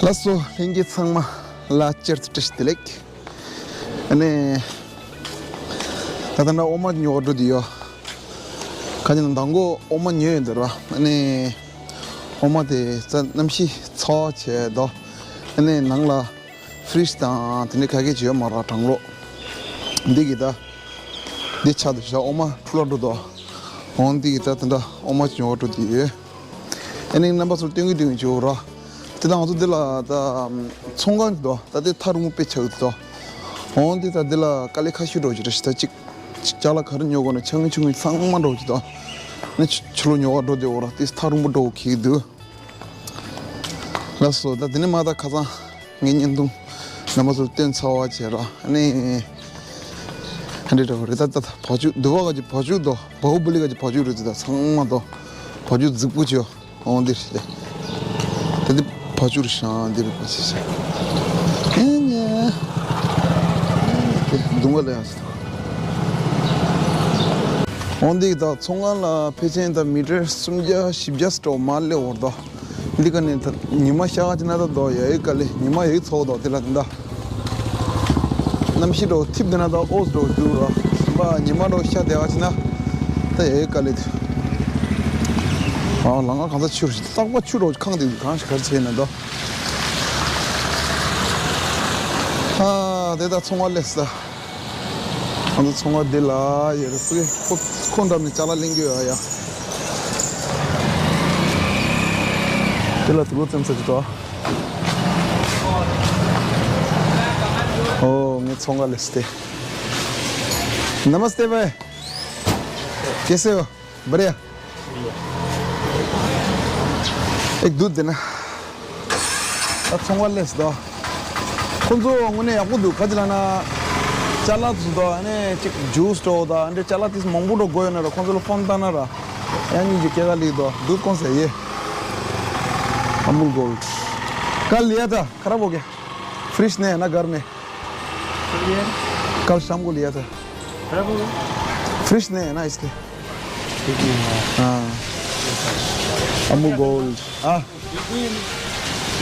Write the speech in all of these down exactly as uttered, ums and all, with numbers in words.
ལགས་སོ། ལྷན་རྒྱས་ཚང་མ་ལ་བསྐྱར་དུ་བཀྲ་ཤིས་བདེ་ལེགས། ཨ་ནི། ད་ལྟ་ན་འོ་མ་ཉོ་བར་འགྲོ་དུས་ཡོད། ག་ཅི་ན་མདང་དགོང་འོ་མ་ཉོས་ཡོད་འདུག་ར། ཨ་ནི། འོ་མ་དེ་ས་གནམ་གཤིས་ཚ་བ་བྱས་དོ། ཨ་ནི་ནང་ལ་ཕི་རིཇ་དང་དེ་འདྲ་ག་གེ་ཅིག་ཡོད་མ་རེད། གྲང་རླུང་འདི་གི་ད། འདི་ཆགས་འདུག་ཤག་འོ་མ་འཁྲུ་ལ་འགྲོ་དོ། འོ་འདི་གི་ད་དེ་འདྲ་འོ་མ་ཉོ་བར་འགྲོ་དུས་ཡོད། ཨ་ནི་རྣམ་པ་ཚོར་སྟོན་གི་སྟོན་གི་བྱེད་འོ་ར། དེ་དང་ང་ཚོ་འདི་ལ་ད་ཚོང་ཁང་འདུག་ད་དེ་ཐག་རིང་པོ་དཔེ་ཆགས་འདུག་འོ་འདི་ད་འདི་ལ་དཀའ་ལས་ཁག་ཤོས་འགྲོ་གི་རེད་ཤག་ད་གཅིག་གཅིག་ཅ་ལག་ག་རེ་ཉོ་དགོས་ན་ཆང་ཆུང་ངུ་ཚང་མ་འགྲོ་གི་འདུག་ནི་ཕྱི་ཕྱི་ལོགས་ཉོ་བར་འགྲོ་དེ་འོ་ར། དེ་ཐག་རིང་པོ་འགྲོ་གི་འདུག་ལགས་སོ། ད་དེ་ནས་མ་ད་ཁ་སང་ངའི་བརྙན་ཐུང་རྣམ་པ་ཚོར་སྟོན་ཚར་བ་བྱས་ར། ཨ་ནི། ཧ་འདྲེ་འདྲ་བ་རེད། ད་ད་ད་བ་ཕྱུགས་འདུལ་བ་ག་ཅིག་བ་ཕྱུགས་དོ། བ་ཧུ་པ་ལི་ག་ཅིག་བ་ཕྱུགས་རེད། ད་ཚང་མ་དོ། བ་ཕྱུགས་རྫིག་པོ་ཅིག་ཡོད། འོང་འདིར་ལས། ད་འདི་བ་ཕྱུགས་རེད་ཤག་འདི་རུ་བ་ཕྱུགས་ཤག་ཨེ་ཉེ། དེ་སྡུག་བསྔལ་ལ་ཡང་ཞིག་འོང་འདི་ད་ཚོང་ཁང་ལ་ཕལ་ཆེར་ད་མི་ཊར་སུམ་བརྒྱ་བཞི་བརྒྱ་སྤྲོ་མ་སླེབས་འོར་དོ། འདི་ག་ནས་ད་ཉི་མ་ཤར་ག་ཅིག་ན་ད་དོ་ཡ་ཡི་ག་ལེ་ཉི་མ་ཡ་ཡི་ཚོགས་དོ། དེ་ལ་ད་གནམ་གཤིས་འགྲོ་ཐིབས་དེ་ན་ད་ཨོ་འགྲོ་འདུག་རོ། ཉི་མ་འགྲོ་ཤར་དེ་ག་ཅིག་ན་ད་ཡ་ཡི་ག་ལེ་དེ། ཨ་ལང་ང་གང་ས་ཆུ་རོ་ཞིག་རྟག་པ་ཆུ་རོ་ཁང་དེ་གང་ཞིག་གར་ཆེ་ན་དོ། ཨ་དེ་ད་ཚོང་བ་སླེབས་ས། ང་ཚོ་ཚོང་བ་འདི་ལ་ཡོད་རེད། ཁོ་ཁོ་འགྲམ་ནས་ཅ་ལག་ལེན་གྱི་ཡོད་ཡ། འདི་ལ་དུག་ལོག་བཙེམས་ཚར་གྱི་འདུག་ཨོ་ངའི་ཚོང་ཁང་ལས་སྟེ། नमस्ते भाई। कैसे हो? बढ़िया। एक दूध देना। ད་ཚོང་བ་སླེབས་སོང་། ཁོང་ཚོ་དངོས་གནས་ཡག་པོ་འདུག་ག་ཅི་ལབ་ན། ཅ་ལག་ཚོ་དང་ཨ་ནི་ཅིག་ཇུས་སྤྲོ་དང་ཨ་འདྲ་ཅ་ལག་དེ་མང་པོ་འགྲོ་དགོས་ཡོད་ན་ར། ཁོང་ཚོ་ལ་ཕོན་བཏང་ན་ར། ཡང་སྙིང་རྗེ་སྐྱེ་ག་ལེགས་དོ། दूध कौन सा है ये? अमूल गोल्ड। कल लिया था, खराब हो गया। फ्रिज नहीं है ना घर में। कल शाम को लिया था। फ्रिज नहीं है ना इसलिए। हाँ। अमूल गोल्ड। हाँ।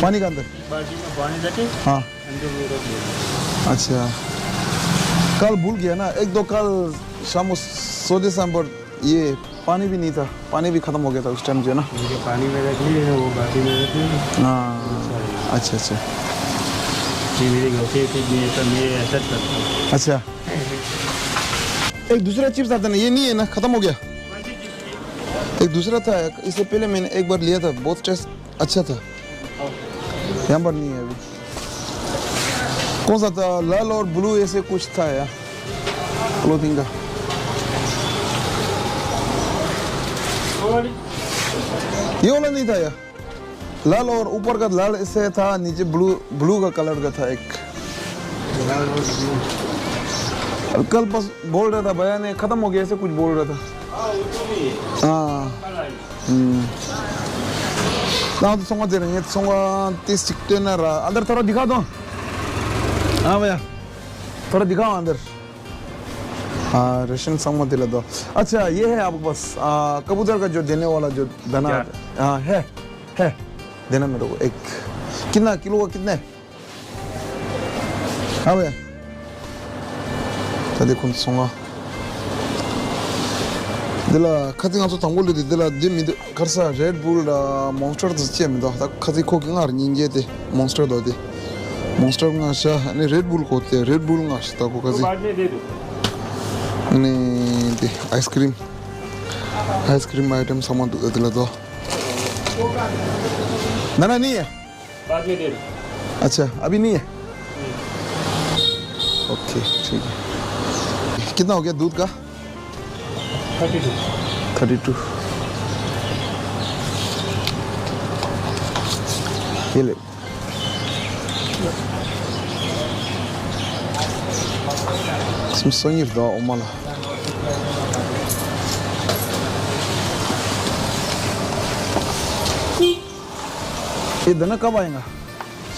पानी का अंदर। हाँ। अच्छा। कल भूल गया ना, एक दो कल शाम को सोते समय पर ये पानी भी नहीं था, पानी भी खत्म हो गया था उस टाइम जो है ना। मुझे पानी में रख लिए, वो बाटी में रख लिए। हाँ। अच्छा, अच्छा। ये मेरी गलती थी, ये सब मेरे ऐसा करता। अच्छा। एक दूसरा चिप्स आता ना, ये नहीं है ना, खत्म हो गया। एक दूसरा था, इससे पहले मैंने एक बार लिया था, बहुत टेस्ट अच्छा था। यहाँ पर नहीं है अभी। कौन सा था? लाल और ब्लू ऐसे कुछ था यार, क्लोथिंग का। ये वाला नहीं था यार। लाल और ऊपर का लाल ऐसे था, नीचे ब्लू, ब्लू का कलर का था एक। कल बस बोल रहा था भैया ने, खत्म हो गया ऐसे कुछ बोल रहा था। हाँ। हम्म। ना तो सोंगा दे रहे हैं, सोंगा तीस चिकटन रहा। अंदर थोड़ा दिखा दो। हाँ भैया, थोड़ा दिखाओ अंदर। हाँ, राशन सोंगा दिला दो। अच्छा, ये है आपके पास, आ, कबूतर का जो देने वाला जो दाना। क्या? हाँ, है, है। देना मेरे को एक। कितना, किलो का कितना है? ཨ་ཝེ། ད་དེ་ཁོང་ཚོ་སོང་ང་། འདི་ལ་ཁ་ཚིག་ང་ཚོ་དང་པོ་ལོས་དེ་འདི་ལ་འདི་མི་འདུག་གར་ས་རེད་བུལ་ལ་མོན་སི་ཊར་དུ་བཅད་མི་འདུག་ད་ཁ་ཚིག་ཁོ་གི་ང་ར་སྙིང་རྗེ་དེ་མོན་སི་ཊར་དོ་དེ། མོན་སི་ཊར་ང་ཤ་ནི་རེད་བུལ་གོ་དེ་རེད་བུལ་ང་ཤ་ད་གོ་ཁ་ཚིག་ནི་དེ་ཨའི་སི་ཀི་རིམ། ཨའི་སི་ཀི་རིམ་ཨའི་ཊམ་ཚང་མ་འདུག་ད་དེ་ལ་དོ། ན་ན་ནི། बाद में दे दो। अच्छा, अभी नहीं है? ओके, ठीक है। कितना हो गया दूध का? Thirty two. Thirty two. ये ले। इसमें सही रहा, ओमाला। ये देना कब आएगा?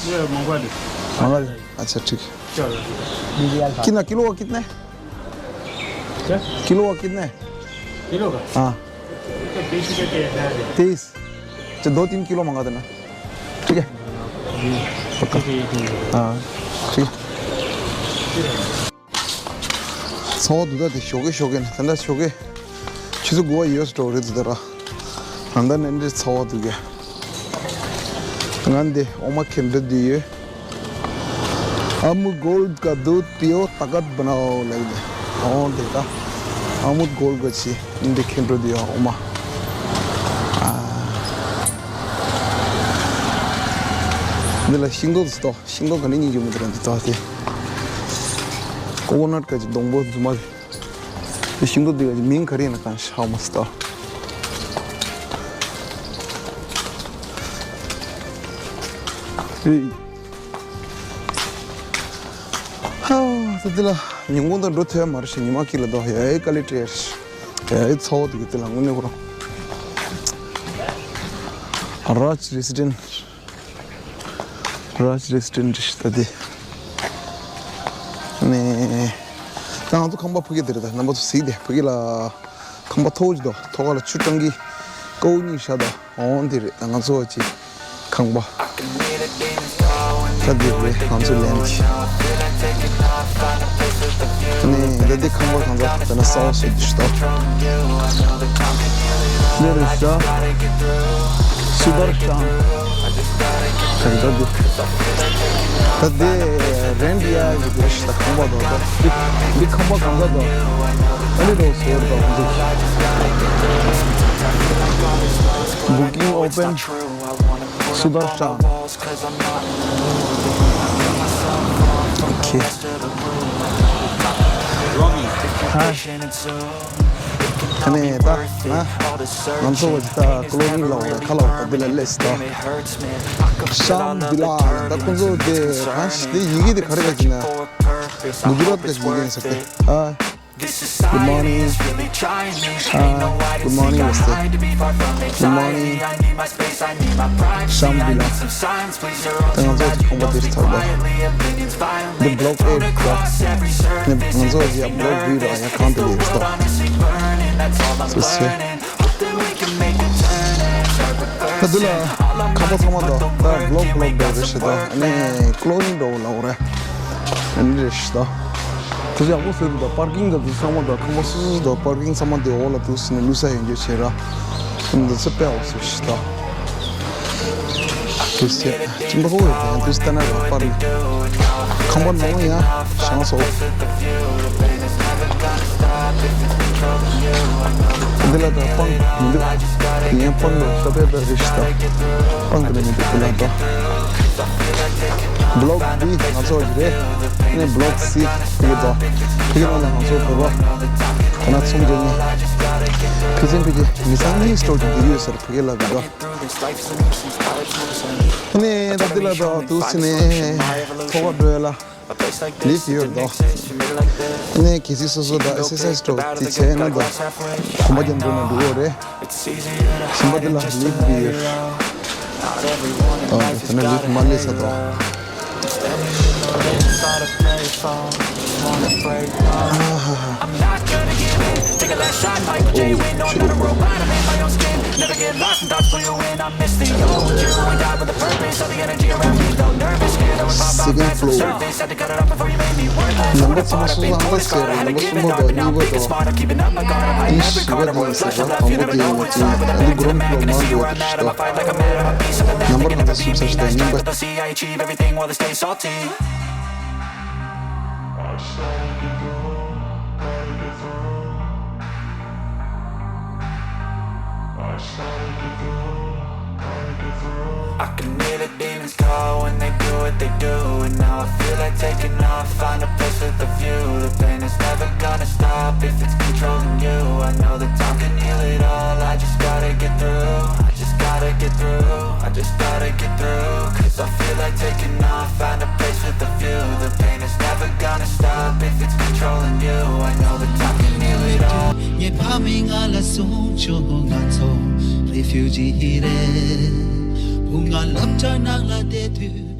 ये मंगवा दे। मंगवा दे। अच्छा, ठीक है। चलो। कितना किलो का कितना है? क्या? किलो का कितना है? किलो का? हाँ। तो बीस रुपये के है। तीस। अच्छा, दो तीन किलो मंगा देना। ठीक है। ཨ། ཚ་བ་འདུག་ད་དེ་ཞོགས་ཀས་ཞོགས་ཀས་ནས་ད་ལྟ་ཞོགས་ཀས་ཆུ་ཚོད་དགུ་པ་ཡོལ་སོ་འགྲོ་རེད་འདུག་ད་ར། ད་ལྟ་ནས་འདྲའི་ཚ་བ་འདུག་གས། ང་འདི་འོ་མ་ཁེམ་འདྲ་འདི་ཡོད། अमूल गोल्ड का दूध पियो, ताकत बनाओ ལབ་ནས། འོ་དེ་ད་ཨ་མུལ་གོལ་གྱི་འདི་ཁེམ་འདྲ་འདི་ཡོད་འོ་མ། ཨ། འདི་ལ་ཤིང་ཏོག་ཟེར་ཏོ། ཤིང་ཏོག་ག་ནས་རྙེད་རྒྱུ་མི་འདུག་ར་འདི་ལྟ་སྟེ། ཀོ་ཀོ་ནཊ་ག་ཅིག་སྡོང་པོ་རྫུན་མ་རེད། དེ་ཤིང་ཏོག་འདི་ག་ཅིག་མིང་ག་རེ་ཡིན་ན་གང་ཤེས་མ་སོང་ད། ཧའོ། ད་འདི་ལ་ཉིན་གུང་དང་འགྲོ་ཐུབ་ཡ་མ་རེད་ཤག་ཉི་མ་དཀྱིལ་ལ་འདུག་ཡ་ཡི་དཀའ་ལས་སྤྲད་ཡ་ཡི་ཚ་བ་འདུག་གི། འདི་ལ་དངོས་གནས་ཁོ་རང་རཱཇ་རེ་སི་ཌེན། རཱཇ་རེ་སི་ཌེན་རེད་ཤག་ད་དེ། ནས། ད་ང་ཚོ་ཁང་པ་ཕ་གི་དེ་རེད། ད་རྣམ་པ་ཚོ་གཟིགས་དེ་ཕ་གི་ལ། ཁང་པ་མཐོ་པོ་ཅིག་འདུག་ཐོག་ཁ་ལ་ཆུ་སྤྲང་གི་ཀོ་གཉིས་ཤག་འདུག་འོང་དེ་རེད། ང་ཚོ་ཅིག་ཁང་པ། ད་འདི་རེད་ང་ཚོ་ལེན་གྱི། ནས་ད་འདི་ཁང་པ་གང་ཚ་ད་ན་སའོ་སུ་དུ་ཤི་ཏོ། ནས་རེད་ཤག་སུ་བར་ཤང་། ད་འདི་ད་འདི་རེན་ཡ་ཡི་དུ་ཤི་ད་ཁང་པ་དོ་ད་འདི་ཁང་པ་གང་ཚ་དོ། ཨ་ནི་རོ་སུ་བར་དོ་འདི། Booking open. སུ་བར་ཤང་། ཨོ་ཁེ། ཧ། ད་ནས་ད་ང་ང་ཚོ་བ་ད་ཀློ་རིན་ལ་འོ་ཁ་ལ་འོ་འདི་ལ་སླེབས་སོང་། ཤམ་བི་ལ་ད་ཁོ་ཚོ་དེ་རང་ཞིག་དེ་ཡི་གེ་དེ་ག་རེ་ག་ཅིག་ན། གུ་ཇི་རཱཏ་ག་ཅིག་ཡི་གེ་ཡིན་ས་དེ། ཨ། Good morning. Hi, good morning, Mister. Good morning. ཤམ་བི་ལ། ད་ང་ཚོ་གི་ཁང་པ་དེ་ཚར་ལ། འདི་བི་ལོག་ཨེ་རེད་ད། ནི་ང་ཚོ་ཡ་བི་ལོག་བི་ར་ཡ་གང་དུ་ལས་ད། སོ་སོ། ད་འདི་ལ་ཁང་པ་ཚང་མ་ད་ད་བི་ལོག་བི་ལོག་འདྲ་རེད་ཤི་ད། ཨ་ནི་ཀློ་རིན་འདྲ་བོ་ལ་འོ་རེད། ཨ་ནི་རེད་ཤི་ད། དེ་ཡག་པོ་ཟེར་འདུག་པར་ཀིང་དང་དེ་ཚང་མ་དང་ཁང་པ་སོ་སོ་སོ་དང་པར་ཀིང་ཚང་མ་དེ་འོག་ལ་འདུག་ཟེར་ནས་བླུགས་ས་ཡོང་རྒྱུ་བྱས་ར། འདི་ཚོ་དཔེ་འོག་སུ་ཞིག་དང་། དུས་ཚོད་ཅི་འདྲ་ཧོ་ཡོད་དང་དུས་ལྟ་ན་ར་པར་ནི་ཁང་པ་ནང་ཡང་བྱང་སོ། འདི་ལ་དང་པང་མི་འདུག་ངས་པང་ལ་ལྟ་བས་པར་རེ་ཞིག་དང་པང་གི་ནི་མི་འདུག་དེ་ལ་དང་། བི་ལོག་བི་ང་ཚོ་གི་རེད། ནས་བི་ལོག་སི་ཕི་གི་དོ། ཕི་གི་ནང་ལ་ང་ཚོ་བོད་པ་ཁོ་ན་ཚོང་རྒྱག་མཁན། ཕི་ཚན་ཕི་གི་མི་ཚང་གཉིས་སྟོར་གྱི་འདི་ཡོད་ཟེར་ཕི་གི་ལ་འདི་དོ། ནས་ད་འདི་ལ་དོ་དུ་སི་ནས་ཐོག་བགྲོད་ལ་ལིབ་ཡོད་དོ། ནས་གལ་སྲིད་སོ་སོ་དང་ཨེ་སི་སི་སི་སྟོར་དེ་བྱས་ན་དོ། གོམ་པ་རྒྱབ་འགྲོ་ན་འགྲོ་ཡོད་རེད། སེམས་པ་འདི་ལ་ལིབ་འདི་ཡོད། ཨ་དེ་ན་ལིབ་མ་ལས་ས་དོ། Second floor. ནམ་པ་ཚང་མ་སོ་སོ་ཨང་ཀ་ཟེར་རེད། ནམ་པ་གསུམ་པ་དང་གཉིས་པ་དང་། དེ་བཞི་པ་དེ་ཡིན་ཟེར་བ་དང་པོ་དེ་ཡིན་ཅིང་ཨ་ནི་གུ་རུམ་ལོ་མང་དུ་ཡོད་དེ་ཤི་ཏོ། ནམ་པ་ང་ཚོ་གསུམ་ས་ཤི་ཏོ་རྙིང་པ། I can hear the demons call when they do what they do. And now I feel like taking off, find a place with a view. The pain is never gonna stop if it's controlling you. I know that time can heal it all. I just gotta get through. I just gotta get through. I just gotta get through. Cause I feel like taking off, find a place with a view. The pain is never gonna stop if it's controlling you. I know that time can heal it all. ངའི་ཕ་མའི་ང་ལ་གསུང་ཆོག་ང་ཚོ་རེ་ཕིའུ་ཇི་རེད། བུ་ང་སློབ་གྲྭ་ནང་ལ་བསྡད་དུས།